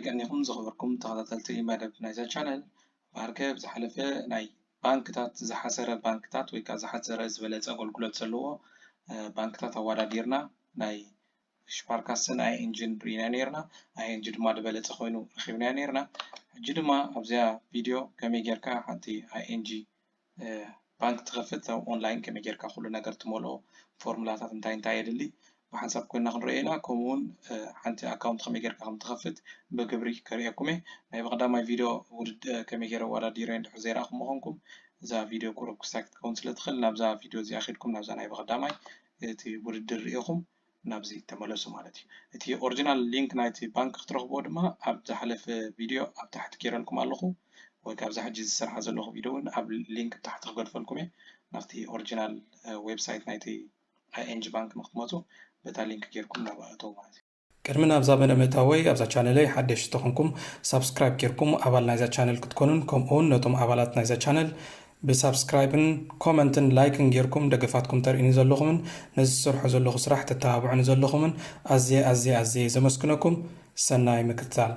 ቀኒኹም ዝኸበርኩም ተኸታተልቲ መደብ ናይዛ ቻነል፣ ብዓርከ ኣብ ዝሓለፈ ናይ ባንክታት፣ ዝሓሰረ ባንክታት ወይ ከዓ ዝሓሰረ ዝበለጸ ኣገልግሎት ዘለዎ ባንክታት ኣወዳዲርና ናይ ሽፓርካስን ኣይኤንጂን ርኢና ነይርና። ኣይኤንጂ ድማ ዝበለጸ ኮይኑ ረኺብናዮ ነይርና። ሕጂ ድማ ኣብዚኣ ቪድዮ ከመይ ጌርካ ሓንቲ ኣይኤንጂ ባንክ ትኸፍት፣ ኣብ ኦንላይን ከመይ ጌርካ ኩሉ ነገር ትመልኦ፣ ፎርሙላታት እንታይ እንታይ የድሊ ብሓንሳብ ኮይና ክንሪኦ ኢና። ከምኡ እውን ሓንቲ ኣካውንት ከመይ ጌርካ ከም ትኸፍት ብግብሪ ከርእየኩም እየ። ናይ ብቐዳማይ ቪድዮ ውድድ ከመይ ጌረ ኣወዳዲረ እንድሕር ዘይረኣኹም ምኾንኩም፣ እዛ ቪድዮ ቁሩብ ክስታይ ክትከውን ስለ ትኽእል፣ ናብዛ ቪድዮ እዚኣ ኺድኩም ናብዛ ናይ ብቐዳማይ እቲ ውድድር ርኢኹም ናብዚ ተመለሱ ማለት እዩ። እቲ ኦሪጂናል ሊንክ ናይቲ ባንክ ክትረኽብዎ ድማ ኣብ ዝሓለፈ ቪድዮ ኣብ ታሕቲ ጌረልኩም ኣለኹ፣ ወይ ካብዛ ሕጂ ዝሰርሓ ዘለኹ ቪድዮ እውን ኣብ ሊንክ ታሕቲ ክገድፈልኩም እየ። ናብቲ ኦሪጂናል ዌብሳይት ናይቲ ኣይኤንጂ ባንክ ንክትመፁ በታ ሊንክ ጌርኩም ናብኣ እተው ማለት እዩ። ቅድሚ ናብዛ መደብ ምእታወይ ኣብዛ ቻነለይ ሓደሽቲ ተኾንኩም ሳብስክራይብ ጌርኩም ኣባል ናይዛ ቻነል ክትኮኑን ከምኡውን ነቶም ኣባላት ናይዛ ቻነል ብሳብስክራይብን ኮመንትን ላይክን ጌርኩም ደገፋትኩም ተርእዩኒ ዘለኹምን ነዚ ዝሰርሖ ዘለኹ ስራሕ ተተባብዑኒ ዘለኹምን ኣዝየ ኣዝየ ኣዝየ ዘመስግነኩም። ሰናይ ምክትታል።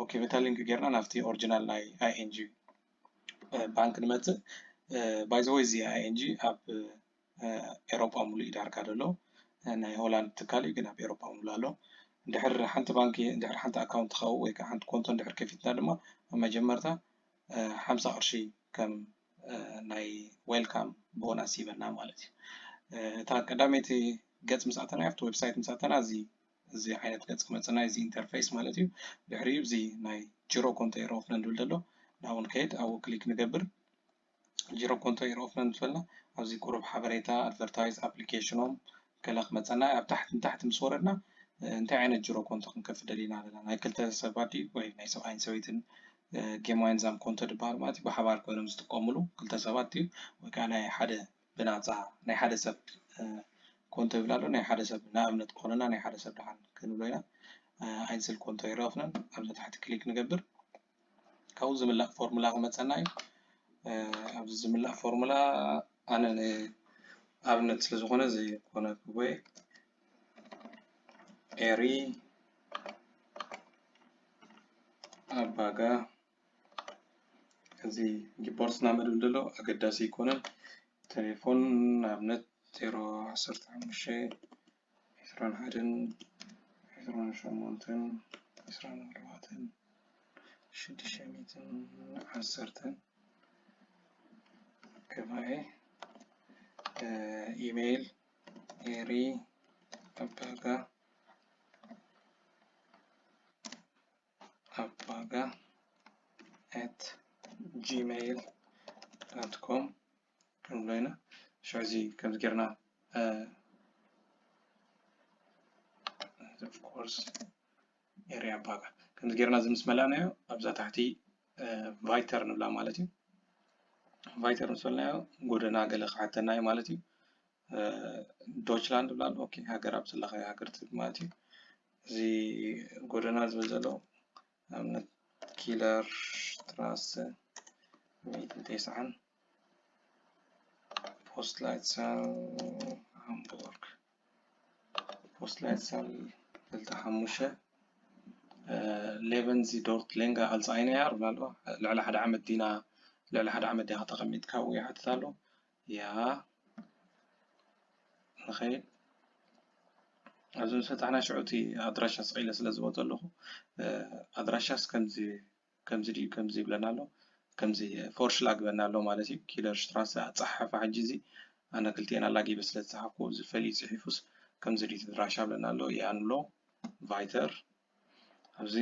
ኦኬ፣ በታ ሊንክ ጌርና ናብቲ ኦሪጂናል ናይ ኣይኤንጂ ባንክ ንመጽእ። ባይ ዘ ወይ እዚ ኣይኤንጂ ኣብ ኤሮጳ ሙሉእ እዩ ዳርጋ ዘሎ። ናይ ሆላንድ ትካል እዩ፣ ግን ኣብ ኤሮጳ ሙሉእ ኣሎ። እንድሕር ሓንቲ ባንክ፣ እንድሕር ሓንቲ ኣካውንት ትኸውን ወይ ከዓ ሓንቲ ኮንቶ እንድሕር ከፊትና ድማ ኣብ መጀመርታ ሓምሳ ቅርሺ ከም ናይ ዌልካም ቦናስ ይበና ማለት እዩ። እታ ቀዳመይቲ ገጽ ምስ ኣተና፣ ኣብቲ ዌብሳይት ምስ ኣተና፣ እዚ፣ እዚ ዓይነት ገጽ ክመጽና፣ እዚ ኢንተርፌስ ማለት እዩ። ድሕሪኡ እዚ ናይ ጅሮ ኮንቶ ኤሮ ኦፍነን ዝብል ዘሎ፣ ናብኡ ንከይድ፣ ኣብኡ ክሊክ ንገብር። ጅሮ ኮንቶ ኤሮ ኦፍነን ዝበልና፣ ኣብዚ ቁሩብ ሓበሬታ፣ ኣድቨርታይዝ፣ ኣፕሊኬሽኖም፣ ገለ ክመጸና። ኣብ ታሕቲ ንታሕቲ ምስ ወረድና፣ እንታይ ዓይነት ጅሮ ኮንቶ ክንከፍት ደሊና ኣለና? ናይ ክልተ ሰባት ድዩ ወይ ናይ ሰብኣይን ሰበይትን፣ ጌም ዋይን ዛም ኮንቶ ዝበሃል ማለት እዩ፣ ብሓባር ኮይኖም ዝጥቀምሉ ክልተ ሰባት ድዩ ወይ ከዓ ናይ ሓደ ብናጻ ናይ ሓደ ሰብ ኮንቶ ይብል ኣሎ። ናይ ሓደ ሰብ ንኣብነት ክኾነና ናይ ሓደ ሰብ ደሓን ክንብሎ ኢና። ኣይንስል ኮንቶ ኤሮ ኦፍነን ኣብዚ ታሕቲ ክሊክ ንገብር። ካብኡ ዝምላእ ፎርሙላ ክመጸና እዩ። ኣብዚ ዝምላእ ፎርሙላ ኣነ ንኣብነት ስለ ዝኾነ እዚ ኮነ ክቦይ ኤሪ ኣባጋ እዚ ሪፖርትና መደብ ዘሎ ኣገዳሲ ኣይኮነን። ቴሌፎን ንኣብነት ዜሮ ዓሰርተ ሓሙሽተ ዕስራን ሓደን ዕስራን ሸሞንተን ዕስራን ኣርባዕተን ሽዱሽተ ሚእትን ዓሰርተን ከባኤ ኢሜይል ኤሪ ኣባጋ ኣባጋ at gmail dot com ክንብሎ ኢና። ሽዑ እዚ ከምዚ ጌርና of course ኤሪ ኣባጋ ከምዚ ጌርና እዚ ምስ መላእናዮ ኣብዛ ታሕቲ ቫይተር ንብላ ማለት እዩ። ቫይተር ምስ በልናዮ ጎደና ገለ ክሓተና እዩ ማለት እዩ። ዶችላንድ ብላ ኣሎ። ኦኬ ሃገር ኣብ ዘለኻዮ ሃገር ትብል ማለት እዩ። እዚ ጎደና ዝብል ዘሎ ኣብነት ኪለር ሽትራሰ ሚእትን ተስዓን ፖስትላይትሳል ሃምቡርግ ፖስትላይትሳል ክልተ ሓሙሽተ ሌቨን ዚ ዶርት ሌንጋ ኣልስ ኣይነ ያር ብላ ኣሎ። ልዕሊ ሓደ ዓመት ዲና ልዕሊ ሓደ ዓመት ዲኻ ተቐሚጥካ ኣብኡ ይሓትት ኣሎ። ያ ንኸይድ ኣብዚ ምስ ፈታሕና ሽዑ እቲ ኣድራሻ ስቕ ኢለ ስለ ዝቦ ዘለኹ ኣድራሻስ ከምዚ ከምዚ ድዩ ከምዚ ይብለና ኣሎ። ከምዚ ፎርሽላግ ይበና ኣሎ ማለት እዩ። ኪለር ሽትራሰ ኣጸሓሕፋ ሕጂ እዚ ኣነ ክልቲኤን ኣላጊበ ስለ ዝጸሓፍኩ እዚ ፈሊዩ ጽሒፉስ ከምዚ ድዩ እቲ ኣድራሻ ብለና ኣሎ። ያ ንብሎ ቫይተር ኣብዚ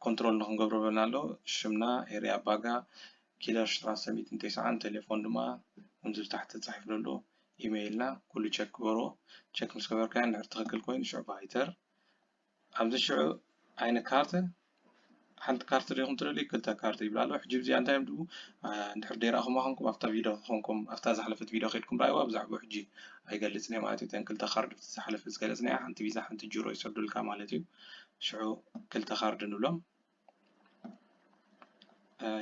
ኮንትሮል ንክንገብሮ በልና ኣሎ። ሽምና ኤርያ ኣባጋ ኪለር ሽትራሰ ሚእትን ተስዓን ቴሌፎን ድማ ከምዚ ብታሕቲ ተጻሒፉ ዘሎ ኢሜይልና ኩሉ ቸክ ግበርዎ። ቸክ ምስ ገበርካዮ እንድሕር ትኽክል ኮይኑ ሽዑ ቫይተር ኣብዚ ሽዑ ኣይነ ካርተ ሓንቲ ካርት ዲኹም ትደልዩ ክልተ ካርት ይብል ኣሎ። ሕጂ እዚኣ እንታይ እዮም ድኡ እንድሕር ደይረእኹማ ኮንኩም ኣብታ ቪድዮ ኮንኩም ኣብታ ዝሓለፈት ቪድዮ ከድኩም ረኣይዋ ብዛዕባኡ ሕጂ ኣይገልጽን እየ ማለት እዩ። እተን ክልተ ካርድ ኣብቲ ዝሓለፈ ዝገለጽናያ ሓንቲ ቪዛ ሓንቲ ጅሮ ይሰዱልካ ማለት እዩ። ሽዑ ክልተ ካርድ ንብሎም።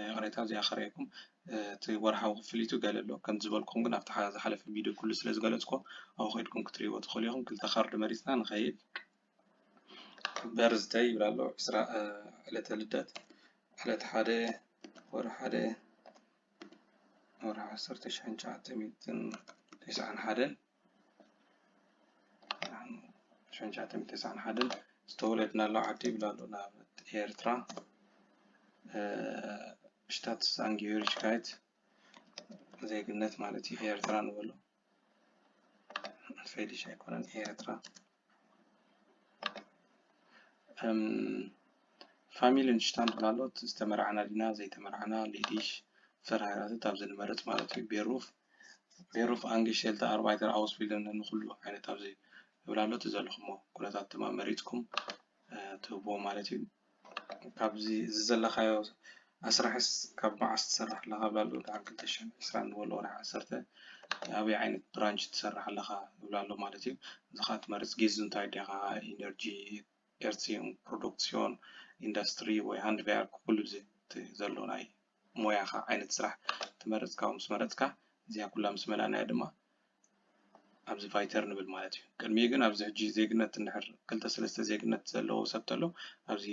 ይቕሬታ እዚኣ ከርእየኩም እቲ ወርሓዊ ክፍሊቱ ገለ ኣሎ ከም ዝበልኩም ግን ኣብቲ ዝሓለፈ ቪድዮ ኩሉ ስለ ዝገለጽኮ ኣብኡ ከድኩም ክትርእይዎ ትኽእሉ ኢኹም። ክልተ ካርድ መሪጽና ንኸይድ። በርዝደይ ይብል ኣሎ። ዕስራ ዕለተ ልደት፣ ዕለት ሓደ፣ ወርሒ ሓደ፣ ወርሒ ዓሰርተ፣ ሽሕን ትሽዓተ ሚእትን ተስዓን ሓደን፣ ሽሕን ትሽዓተ ሚእትን ተስዓን ሓደን ዝተወለድናሉ ዓዲ ይብል ኣሎ። ንኣብነት ኤርትራ። Staatsangehörigkeit፣ ዜግነት ማለት እዩ። ኤርትራ ንበሎ። ፌዲሽ ኣይኮነን፣ ኤርትራ። Familienstand ይብል ኣሎ። ዝተመርዓና ዲና ዘይተመርዓና፣ ledig፣ verheiratet ኣብዚ ንመርጽ ማለት እዩ። Beruf፣ Beruf፣ Angestellte፣ Arbeiter፣ Ausbildende፣ ንኹሉ ዓይነት ኣብዚ ይብል ኣሎ። እቲ ዘለኹሞ ኩነታት ድማ መሪጽኩም ትህብዎ ማለት እዩ። ካብዚ እዚ ዘለኻዮ ኣስራሕስ ካብ መዓስ ትሰርሕ ኣለኻ ይብል ኣሎ። ደሓር ክልተ ሽሕን ዕስራን ንበሎ፣ ወርሒ ዓሰርተ፣ ኣበይ ዓይነት ብራንች ትሰርሕ ኣለኻ ይብል ኣሎ ማለት እዩ። እዚ ኸዓ ትመርጽ፣ Gesundheit ዲኻ፣ ኢነርጂ፣ Erziehung፣ ፕሮዳክሽን፣ ኢንዱስትሪ ወይ ሃንድቨርክ፣ ኩሉ እዚ እቲ ዘሎ ናይ ሞያኻ ዓይነት ስራሕ ትመርጽ። ካብኡ ምስ መረጽካ፣ እዚኣ ኩላ ምስ መላእናያ ድማ ኣብዚ weiter ንብል ማለት እዩ። ቅድሚኡ ግን ኣብዚ ሕጂ ዜግነት እንድሕር ክልተ ሰለስተ ዜግነት ዘለዎ ሰብ ተሎ፣ ኣብዚ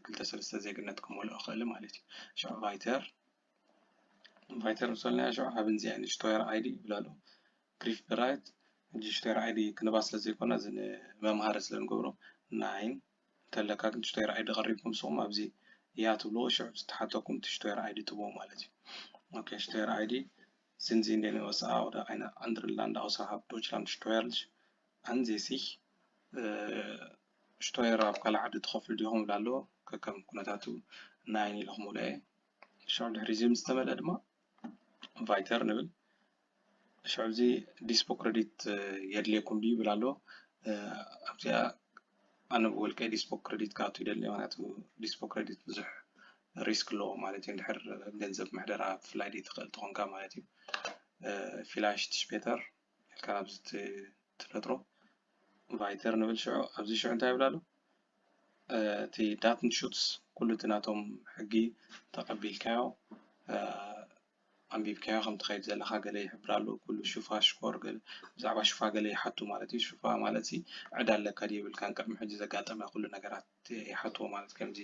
ክልተ ሰለስተ ዜግነት ክመልኦ ይኽእል ማለት እዩ። ሽዑ weiter፣ weiter ምስ በልናዮ ሽዑ፣ haben Sie eine Steuer-ID ይብል ኣሎ። Griffbereit፣ ሕጂ Steuer-ID ክንባ ስለ ዘይኮና፣ እዚ ንመምሃሪ ስለ ንገብሮ፣ nein እንተለካ፣ ግን Steuer-ID ቀሪብኩም ንስኹም ኣብዚ ja ትብልዎ፣ ሽዑ ዝተሓተኩም እቲ Steuer-ID ትህብዎ ማለት እዩ። ኦኬ፣ Steuer-ID፣ sind Sie in den U S A oder einer anderen Land außerhalb Deutschland steuerlich ansässig? Steuer ኣብ ካልእ ዓዲ ትኸፍሉ ዲኹም ይብል ኣሎ። ከከም ኩነታቱ nein ኢለ ክመልኦ እየ። ሽዑ ድሕሪ እዚ ምስ ተመልአ ድማ weiter ንብል። ሽዑ እዚ Dispo-Kredit የድልየኩም ድዩ ይብል ኣሎ። ኣብዚኣ ኣነ ብውልቀይ Dispo-Kredit ክኣቱ ይደሊ፣ ምክንያቱ Dispo-Kredit ብዙሕ ሪስክ ኣለዎ ማለት እዩ። እንድሕር ገንዘብ ምሕደራ ብፍላይ ዘይትኽእል ተኾንካ ማለት እዩ። Vielleicht später ኢልካ ናብዚ ት-፣ ትነጥሮ። Weiter ንብል። ሽዑ ኣብዚ ሽዑ እንታይ ይብል ኣሎ? እቲ Datenschutz፣ ኩሉ እቲ ናቶም ሕጊ ተቐቢልካዮ፣ ኣንቢብካዮ ከም ትኸይድ ዘለኻ ገለ ይሕብር ኣሎ። ኩሉ ሹፋ ሽኮር ገለ፣ ብዛዕባ ሹፋ ገለ ይሓቱ ማለት እዩ። ሹፋ ማለት ሲ ዕዳ ኣለካ ድዩ የብልካን፣ ቅድሚ ሕጂ ዘጋጠመ ኩሉ ነገራት ይሓትዎ ማለት፣ ከምዚ፣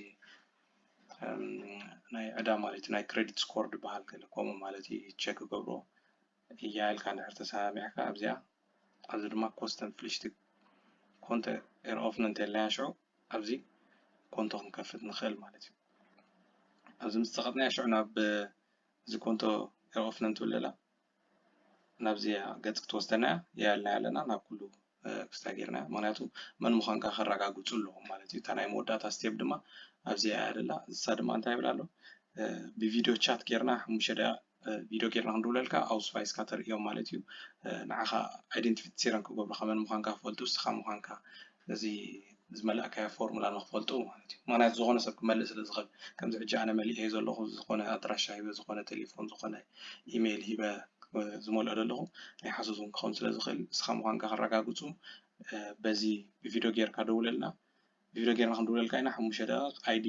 እም፣ ናይ ዕዳ ማለት እዩ። ናይ ክሬዲት ስኮር ዝበሃል ገለ ከምኡ ማለት እዩ። ቸክ ይገብሮ እያ ኢልካ እንድሕር ተሰማሚዕካ፣ ኣብዚኣ፣ ኣብዚ ድማ Kostenpflichtig Konto eröffnen እንተኢልናያ ሽዑ ኣብዚ ኮንቶ ክንከፍት ንኽእል ማለት እዩ። ኣብዚ ምስ ጸቐጥናያ ሽዑ ናብ እዚ ኮንቶ eröffnen ትብል ዘላ ናብዚኣ ገጽ ክትወስደና እያ ኢልና ኣለና። ናብ ኩሉ ክስታይ ጌርና፣ ምኽንያቱ መን ምዃንካ ከረጋግጹ ኣለዎም ማለት እዩ። እታ ናይ መወዳእታ ስቴፕ ድማ ኣብዚኣ እያ ዘላ። እሳ ድማ እንታይ ይብል ኣሎ? ብቪድዮ ቻት ጌርና ሓሙሽተ ደቂቕ ቪድዮ ጌርና ክንድውለልካ Ausweiska ተርእዮም ማለት እዩ። ንዓኻ ኣይደንቲፊትሲረን ክገብሩኻ፣ መን ምዃንካ ክፈልጡ፣ እስኻ ምዃንካ፣ እዚ ዝመላእካዮ ፎርሙላ ንክፈልጡ ማለት እዩ። ምኽንያቱ ዝኾነ ሰብ ክመልእ ስለ ዝኽእል፣ ከምዚ ሕጂ ኣነ መሊኤ ዘለኹ፣ ዝኾነ ኣድራሻ ሂበ፣ ዝኾነ ቴሌፎን፣ ዝኾነ ኢሜይል ሂበ ዝመልኦ ዘለኹ፣ ናይ ሓሶት እውን ክኸውን ስለ ዝኽእል፣ እስኻ ምዃንካ ከረጋግጹ በዚ ብቪድዮ ጌርካ ደውለልና። ብቪድዮ ጌርና ክንድውለልካ ኢና። ሓሙሽተ ደቂቕ፣ ኣይዲ፣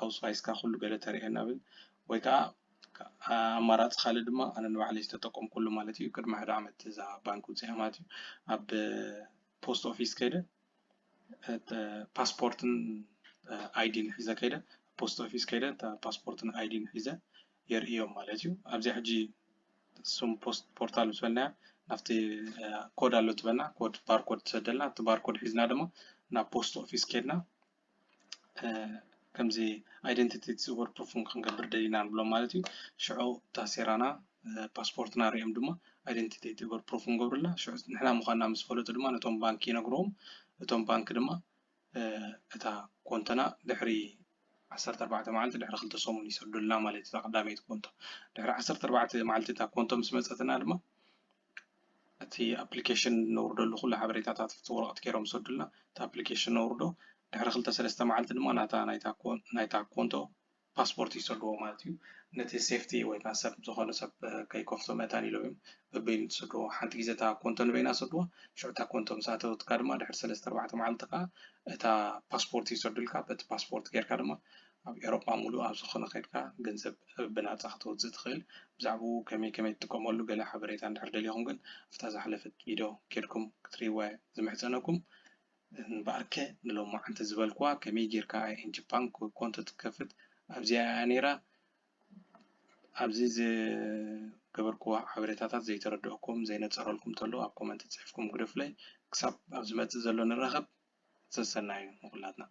ኣውስዋይስካ፣ ኩሉ ገለ ተርእየና ብል። ወይ ከዓ ኣማራፂ ካልእ ድማ ኣነ ንባዕለይ ዝተጠቀምኩሉ ማለት እዩ። ቅድሚ ሓደ ዓመት እዛ ባንክ ውፅያ ማለት እዩ። ኣብ ፖስት ኦፊስ ከይደ፣ ፓስፖርትን ኣይዲን ሒዘ ከይደ፣ ፖስት ኦፊስ ከይደ፣ ፓስፖርትን ኣይዲን ሒዘ የርእዮም ማለት እዩ። ኣብዚኣ ሕጂ ስም ፖስት ፖርታል ምስ በልናያ ናብቲ ኮድ ኣሎ ትበልና፣ ኮድ ባርኮድ ትሰደልና። እቲ ባርኮድ ሒዝና ድማ ናብ ፖስት ኦፊስ ከድና ከምዚ ኣይደንቲቲ ቲት ኡቨር ፕሩፍ ክንገብር ደሊና ንብሎም ማለት እዩ። ሽዑ እታ ሴራና ፓስፖርትና ሪኦም ድማ ኣይደንቲቲ ቲት ኡቨር ፕሩፍ ንገብርልና። ሽዑ ንሕና ምዃንና ምስ ፈለጡ ድማ ነቶም ባንክ ይነግርዎም። እቶም ባንክ ድማ እታ ኮንቶና ድሕሪ ዓሰርተ ኣርባዕተ መዓልቲ፣ ድሕሪ ክልተ ሰሙን ይሰዱልና ማለት እዩ። እታ ቀዳመይቲ ኮንቶ ድሕሪ ዓሰርተ ኣርባዕተ መዓልቲ እታ ኮንቶ ምስ መፀትና ድማ እቲ ኣፕሊኬሽን ነውርደሉ ኩሉ ሓበሬታታት ኣብቲ ወረቐት ገይሮም ይሰዱልና። እቲ ኣፕሊኬሽን ነውርዶ፣ ድሕሪ ክልተ ሰለስተ መዓልቲ ድማ ናታ ናይታ ኮን-፣ ናይታ ኮንቶ ፓስፖርት ይሰድዎ ማለት እዩ። ነቲ ሴፍቲ ወይ ከዓ ሰብ ዝኾነ ሰብ ከይከፍቶ መእታን ኢሎም እዮም በበይኑ ዝሰድዎ። ሓንቲ ግዜ እታ ኮንቶ ንበይና ሰድዋ፣ ሽዑ እታ ኮንቶ ምስ ኣተወትካ ድማ ድሕሪ ሰለስተ ኣርባዕተ መዓልቲ ከዓ እታ ፓስፖርት ይሰዱልካ። በቲ ፓስፖርት ጌርካ ድማ ኣብ ኤሮጳ ሙሉእ ኣብ ዝኾነ ከይድካ ገንዘብ ብናፃ ከተውፅእ ትኽእል። ብዛዕባኡ ከመይ ከመይ ትጥቀመሉ ገለ ሓበሬታ እንድሕር ደሊኹም ግን ኣብታ ዝሓለፈት ቪድዮ ኬድኩም ክትርእይዋ ዝምሕፀነኩም። እምበኣርከ ንሎማዓንቲ ዝበልኩዋ ከመይ ጌርካ I N G Punk ኮንቶ ትከፍት ኣብዚኣ እያ ነይራ። ኣብዚ ዝገበርኩዎ ሓበሬታታት ዘይተረድኦኩም፣ ዘይነጸረልኩም ተሎ ኣብ ኮመንት ጽሒፍኩም ግደፉለይ። ክሳብ ኣብ ዝመጽእ ዘሎ ንራኸብ፣ ሰሰናዩ ንኹላትና።